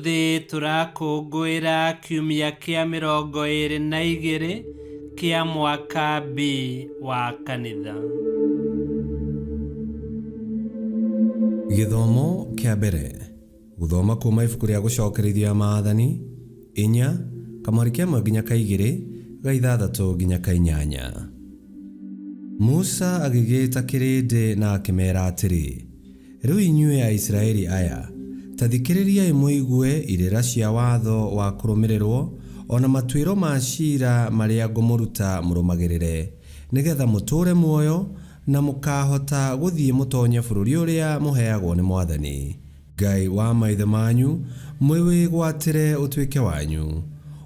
Ũmũthĩ tũrakũngũĩra kiumia kĩa 22 kĩa mwaka B wa kanitha. Gĩthomo kĩa mbere. Gũthoma kuuma ibuku rĩa gũcokerithia maathani, 4, kamweri kemwe nginya ka igĩrĩ, ga ithathatũ nginya ka inyanya. Musa agĩgĩĩta kĩrĩndĩ na akĩmeera atĩrĩ, Rĩu inyuĩ Aisiraeli aya, ta thikĩrĩriai mũigue irĩra cia watho wa kũrũmĩrĩrũo, o na matuĩro ma cira marĩa ngũmũruta mũrũmagĩrĩre, nĩ getha mũtũũre muoyo, na mũkahota gũthiĩ mũtonye bũrũri ũrĩa mũheagwo nĩ Mwathani, Ngai wa maithe manyu, mwĩwĩgwatĩre ũtuĩke wanyu.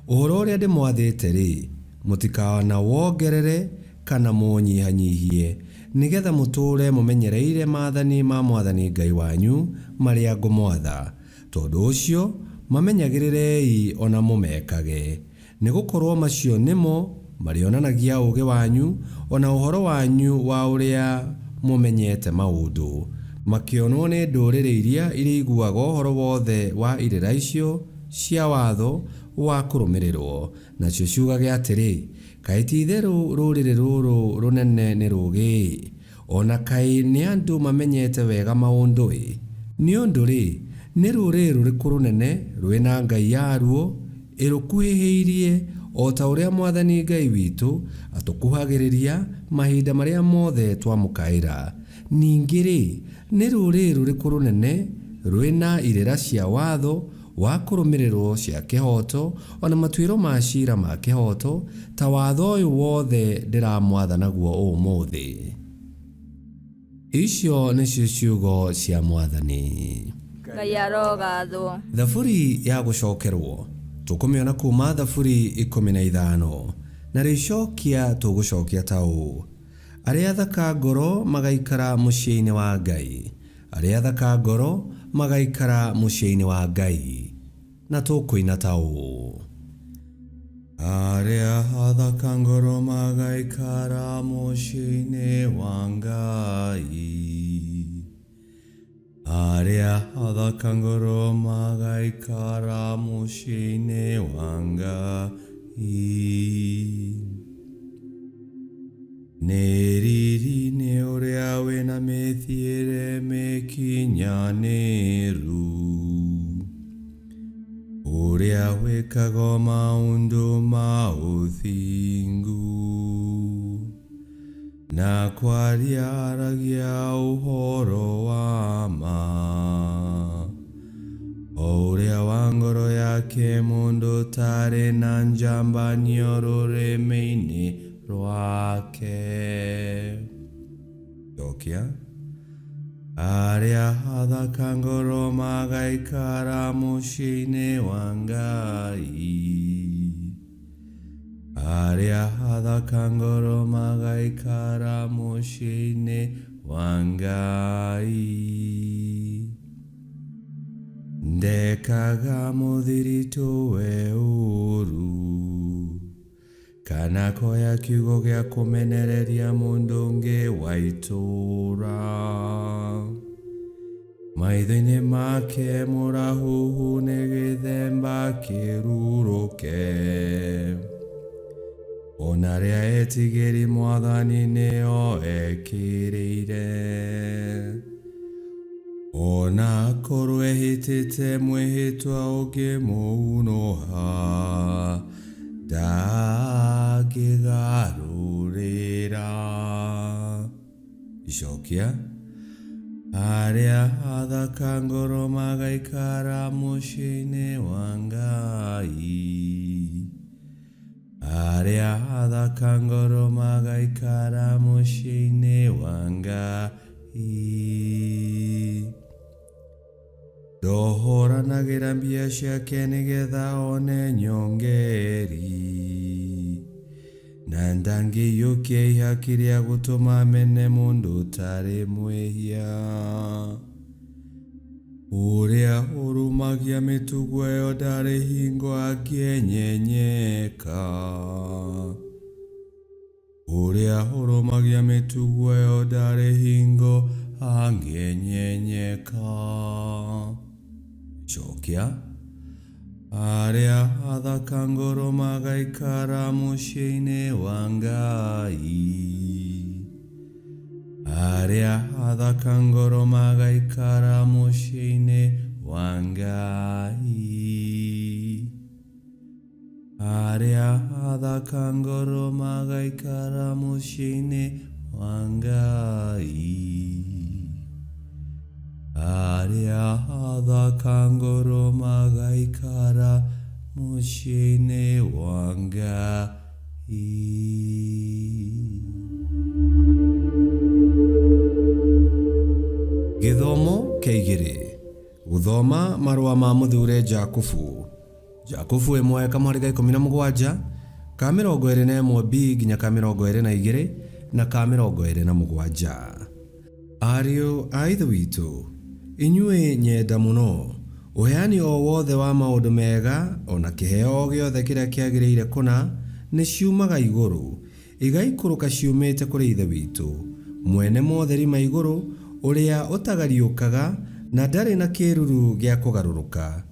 Ũhoro ũrĩa ndĩmwathĩte-rĩ, mũtikanawongerere kana mũũnyihanyihie, nĩ getha mũtũũre mũmenyereire maathani ma Mwathani Ngai wanyu marĩa ngũmwatha. Tondũ ũcio mamenyagĩrĩrei o na mũmekage. Nĩ gũkorũo macio nĩmo marĩonanagia ũũgĩ wanyu, o na ũhoro wanyu wa ũrĩa mũmenyete maũndũ, makĩonwo nĩ ndũrĩrĩ iria irĩiguaga ũhoro wothe wa irĩra icio cia watho wa kũrũmĩrĩrũo, nacio ciugage atĩrĩ, Kaĩ ti-itherũ rũrĩrĩ rũrũ rũnene nĩ rũũgĩ-ĩ! O na kaĩ nĩ andũ mamenyete wega maũndũ-ĩ! Nĩ ũndũ-rĩ, nĩ rũrĩrĩ rũrĩkũ rũnene rwĩ na ngai yaruo ĩrũkuhĩhĩirie, o ta ũrĩa Mwathani Ngai witũ atũkuhagĩrĩria mahinda marĩa mothe twamũkaĩra? Ningĩ-rĩ, nĩ rũrĩrĩ rũrĩkũ rũnene rwĩ na irĩra cia watho wa kũrũmĩrĩrũo cia kĩhooto, o na matuĩro ma cira ma kĩhooto, ta watho ũyũ wothe ndĩramwatha naguo ũmũthĩ? Icio nĩcio ciugo cia Mwathani. Ngai arogathwo. Thaburi ya gũcokerwo tũkũmĩona kuuma Thaburi 15, na rĩcokia tũgũcokia ta ũũ, Arĩa athaka ngoro magaikara mũciĩ-inĩ wa Ngai, arĩa athaka ngoro magaikara mũciĩ-inĩ wa Ngai. Na tũkũina ta ũũ. Arĩa athaka ngoro magaikara mũciĩ-inĩ wa Ngai. Arĩa athaka ngoro magaikara mũciĩ-inĩ wa Ngai. Nĩ riri nĩ ũrĩa wĩna mĩthiĩre mĩkinyanĩru, ũrĩa wĩkaga maũndũ ma ũthingu, na kwaria aragia ũhoro wa ma, o ũrĩa wa ngoro yake mũndũ ũtarĩ na njambanio rũrĩmĩ-inĩ rwake. Cokia. Arĩa athaka ngoro magaikara mũciĩ-inĩ wa Ngai. Arĩa athaka ngoro magaikara mũciĩ-inĩ wa Ngai. Ndekaga mũthiritũwe ũũru, kana akoya kiugo gĩa kũmenereria mũndũ ũngĩ wa itũũra. Maitho-inĩ make mũrahuhu nĩ gĩthemba kĩrurũke, o na arĩa etigĩri Mwathani nĩo ekĩrĩire. O na akorwo ehĩtĩte mwĩhĩtwa ũngĩmũunũha, ndangĩgarũrĩra. Icokia. Arĩa athaka ngoro magaikara mũciĩ-inĩ wa Ngai. Arĩa athaka ngoro magaikara mũciĩ-inĩ wa Ngai. Ndohoranagĩra mbia ciake nĩgetha one nyongeri, na ndangĩiyũkia ihaki rĩa gũtũma mene mũndũ ũtarĩ mwĩhia. Ũrĩa ũrũmagia mĩtugo ĩyo ndarĩ hingo angĩenyenyeka. Ũrĩa ũrũmagia mĩtugo ĩyo ndarĩ hingo angĩenyenyeka. Cokia. Arĩa athaka ngoro magaikara mũciĩ-inĩ wa Ngai. Arĩa athaka ngoro magaikara mũciĩ-inĩ wa Ngai. Arĩa athaka ngoro magaikara mũciĩ-inĩ wa Ngai. Arĩa athaka ngoro magaikara mũciĩ-inĩ wa Ngai. Gĩthomo kĩa igĩrĩ. Gũthoma marũa ma mũthure Jakubu. Jakubu 1 kamũhari ga 17 ka 21 b nginya ka 22 na ka 27. Ariũ a Ithe witũ, inyuĩ nyenda mũno, ũheani o wothe wa maũndũ mega o na kĩheo o gĩothe kĩrĩa kĩagĩrĩire kũna nĩ ciumaga igũrũ, igaikũrũka ciumĩte kũrĩ Ithe witũ, mwene motheri ma igũrũ, ũrĩa ũtagariũkaga na ndarĩ na kĩĩruru gĩa kũgarũrũka.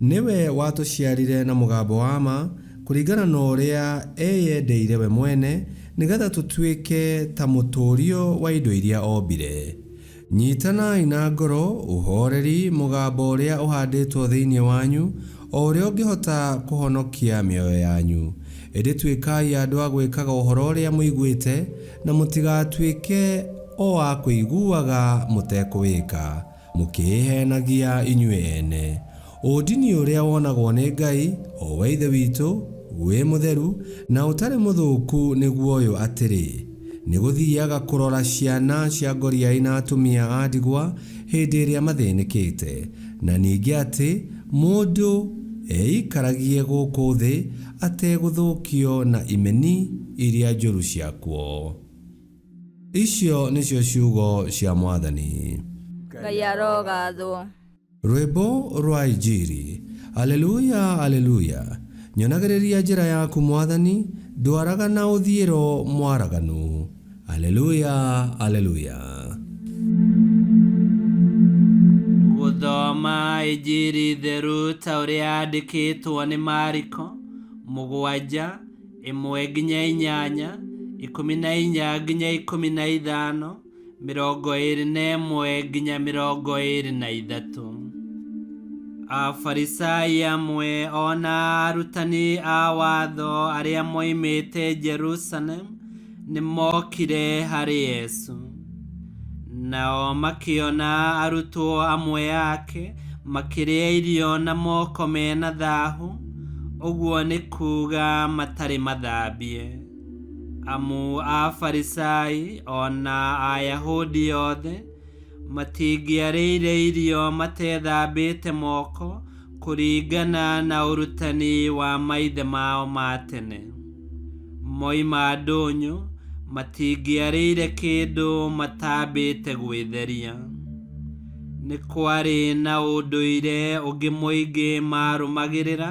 Nĩwe watũciarire na mũgambo wa ma, kũringana na ũrĩa eyendeire we mwene, nĩgetha tũtuĩke ta mũtũũrio wa indo iria ombire. Nyitanai na ngoro ũhooreri mũgambo ũrĩa ũhandĩtwo thĩinĩ wanyu, o ũrĩa ũngĩhota kũhonokia mĩoyo yanyu. Ĩndĩ tuĩkai andũ a gwĩkaga ũhoro ũrĩa mũiguĩte, na mũtigatuĩke o a kũiguaga mũtekũwĩka, mũkĩĩhenagia inyuĩ ene. Ũndini ũrĩa wonagwo nĩ Ngai, o we Ithe witũ, wĩ mũtheru na ũtarĩ mũthũku nĩguo ũyũ atĩrĩ, nĩ gũthiaga kũrora ciana cia ngoriai na atumia a ndigwa hĩndĩ ĩrĩa mathĩnĩkĩte, na ningĩ atĩ mũndũ eikaragie gũkũ thĩ ategũthũkio na imeni iria njũru ciakuo. Icio nĩcio ciugo cia Mwathani. Ngai arogathwo. Rwĩmbo rwa Injiri. Aleluya, aleluya. Nyonagĩrĩria njĩra yaku Mwathani, ndwaraga na ũthiĩro mwaraganu. Aleluya, aleluya. Gũthoma Injiri theru ta ũrĩa yandĩkĩtwo nĩ Mariko 7 1 nginya 8, 14 nginya 15, 21 nginya 23. Afarisai amwe o na arutani a watho arĩa moimĩte Jerusalem nĩmokire harĩ Yesu. Nao makĩona arutwo amwe ake makĩrĩa irio na moko mena thahu, ũguo nĩ kuuga matarĩ mathambie. Amu Afarisai o na Ayahudi othe matingĩarĩire irio matethambĩte moko kũringana na ũrutani wa maithe mao ma tene. Moima ndũnyũ matingĩarĩire kĩndũ matambĩte gwĩtheria. Nĩ kwarĩ na ũndũire ũngĩ mũingĩ marũmagĩrĩra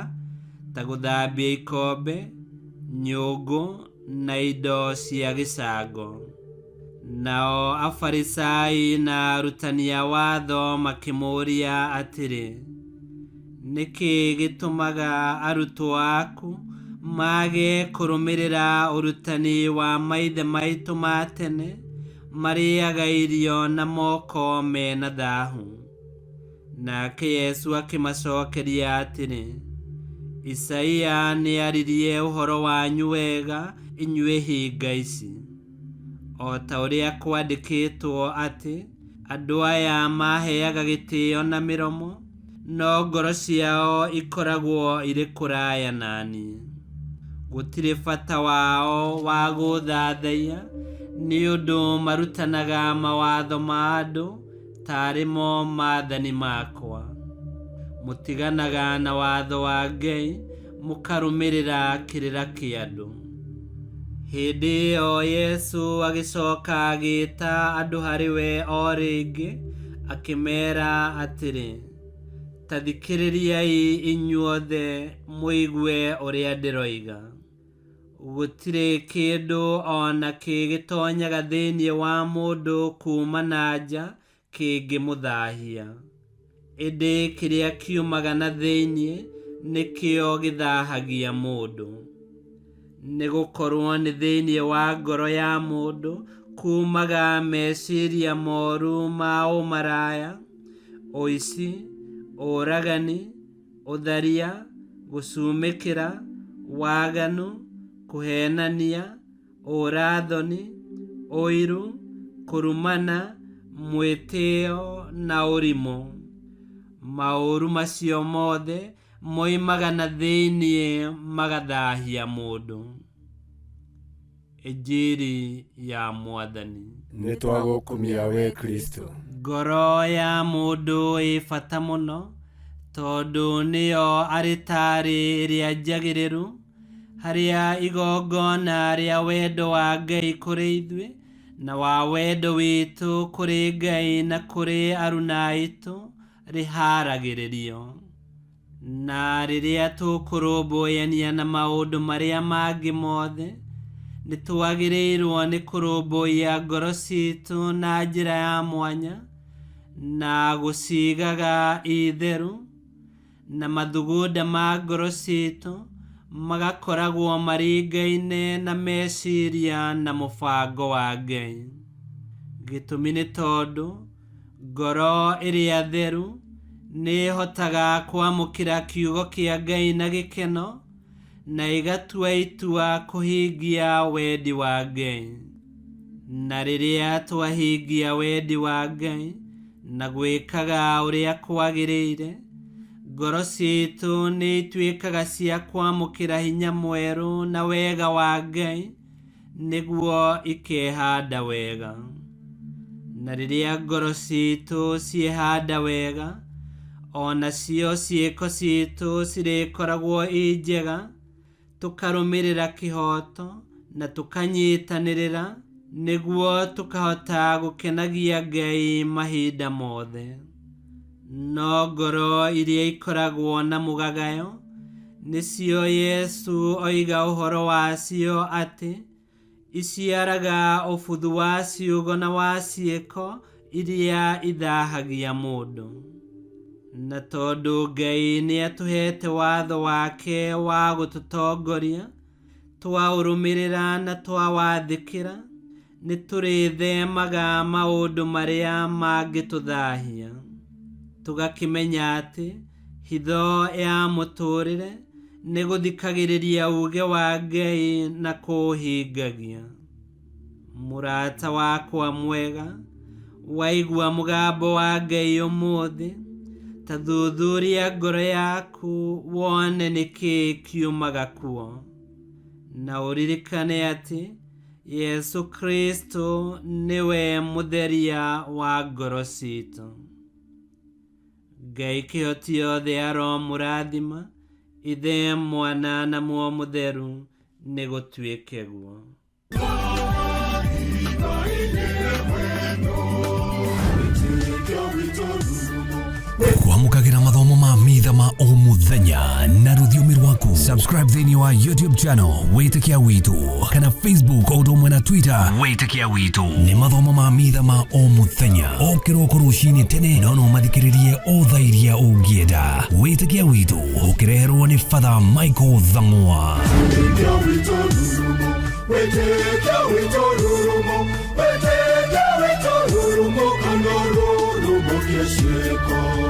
ta gũthambia ikombe, nyũngũ na indo cia gĩcango. Nao Afarisai na arutani a watho makĩmũũria atĩrĩ, nĩ kĩĩ gĩtũmaga arutwo aku mage kũrũmĩrĩra ũrutani wa maithe maitũ ma tene, marĩĩaga irio na moko mena thahu? Nake Yesu akĩmacokeria atĩrĩ, Isaia nĩaririe ũhoro wanyu wega inyuĩ hinga ici, o ta ũrĩa kwandĩkĩtwo atĩ, andũ aya maheaga gĩtĩo na mĩromo, no ngoro ciao ikoragwo irĩ kũraya na niĩ. Gũtirĩ bata wao wa gũthathaiya, nĩ ũndũ marutanaga mawatho ma andũ taarĩ mo maathani makwa. Mũtiganaga na watho wa Ngai mũkarũmĩrĩra kĩrĩra kĩa andũ. Hĩndĩ ĩyo Yesu agĩcoka agĩĩta andũ harĩ we o rĩngĩ, akĩmeera atĩrĩ, ta thikĩrĩriai inyuothe mũigue ũrĩa ndĩroiga. Gũtirĩ kĩndũ o na kĩ gĩtonyaga thĩinĩ wa mũndũ kuuma na nja kĩngĩmũthahia. Ĩndĩ kĩrĩa kiumaga na thĩinĩ nĩkĩo gĩthahagia mũndũ. Nĩ gũkorwo nĩ thĩinĩ wa ngoro ya mũndũ kuumaga meciria moru ma ũmaraya, ũici, ũragani, ũtharia, gũcumĩkĩra, waganu, kũhenania, ũrathoni, ũiru, kũrumana, mwĩtĩo na ũrimũ. Maũru macio mothe moimaga na thĩinĩ magathahia mũndũ. Injiri ya Mwathani. Nĩ twagũkumia we Kristo. Ngoro ya mũndũ ĩ bata mũno tondũ nĩyo arĩtarĩ ĩrĩa njagĩrĩru harĩa igongona rĩa wendo wa Ngai kũrĩ ithuĩ na wa wendo witũ kũrĩ Ngai na kũrĩ aruna aitũ rĩharagĩrĩrio. Na rĩrĩa tũkũrũmbũyania na maũndũ marĩa mangĩ mothe, nĩ twagĩrĩirwo nĩ kũrũmbũiya ngoro citũ na njĩra ya mwanya na gũcigaga itheru na mathugunda ma ngoro citũ magakoragwo maringaine na meciria na mũbango wa Ngai. Gĩtũmi nĩ tondũ ngoro ĩrĩa theru nĩ ĩhotaga kwamũkĩra kiugo kĩa Ngai na gĩkeno na ĩgatua itua kũhingia wendi wa Ngai. Na rĩrĩa twahingia wendi wa Ngai na gwĩkaga ũrĩa kwagĩrĩire, ngoro citũ nĩ ituĩkaga cia kwamũkĩra hinya mwerũ na wega wa Ngai nĩguo ikehanda wega. Na rĩrĩa ngoro citũ ciehanda wega, onacio ciĩko citũ cirĩkoragwo i njega, tũkarũmĩrĩra kĩhooto na tũkanyitanĩrĩra nĩguo tũkahota gũkenagia Ngai mahinda mothe. No ngoro iria ikoragwo na mũgagayo nĩcio Yesu oiga ũhoro wacio atĩ iciaraga ũbuthu wa ciugo na wa ciĩko iria ithahagia mũndũ. Na tondũ Ngai nĩ atũhete watho wake wa gũtũtongoria, twaũrũmĩrĩra na twawathĩkĩra, nĩ tũrĩthemaga maũndũ marĩa mangĩtũthahia. Tũgakĩmenya atĩ hitho ya mũtũrĩre nĩ gũthikagĩrĩria uge wa Ngai na kũũhingagia. Mũrata wakwa mwega, waigua mũgambo wa Ngai ũmũthĩ, ta thuthuria ngoro yaku wone nĩkĩĩ kiumaga kuo. Na ũririkane atĩ Yesu Kristo nĩwe mũtheria wa ngoro citũ. Ngai kĩhoti yothe aromũrathima, Ithe, Mwana na Muoyo Mũtheru, nĩ gũtuĩke guo. Kwamũkagĩra mathomo ma mitha ma o mũthenya na rũthiomi rwaku. Subscribe thĩinĩ wa YouTube channel Wĩtĩkia Witũ kana Facebook o ũndũ ũmwe na Twitter Wĩtĩkia Witũ. Nĩ mathomo ma mitha ma o mũthenya o kĩroko rũcinĩ tene, no no mathikĩrĩrie o thaa iria ũngĩenda. Wĩtĩkia Witũ ũkĩreherwo nĩ Father Michael Thang'wa. Wĩtĩkia witũ rurumo, wĩtĩkia witũ rurumo, wĩtĩkia witũ rurumo, kana rurumo kĩciĩko.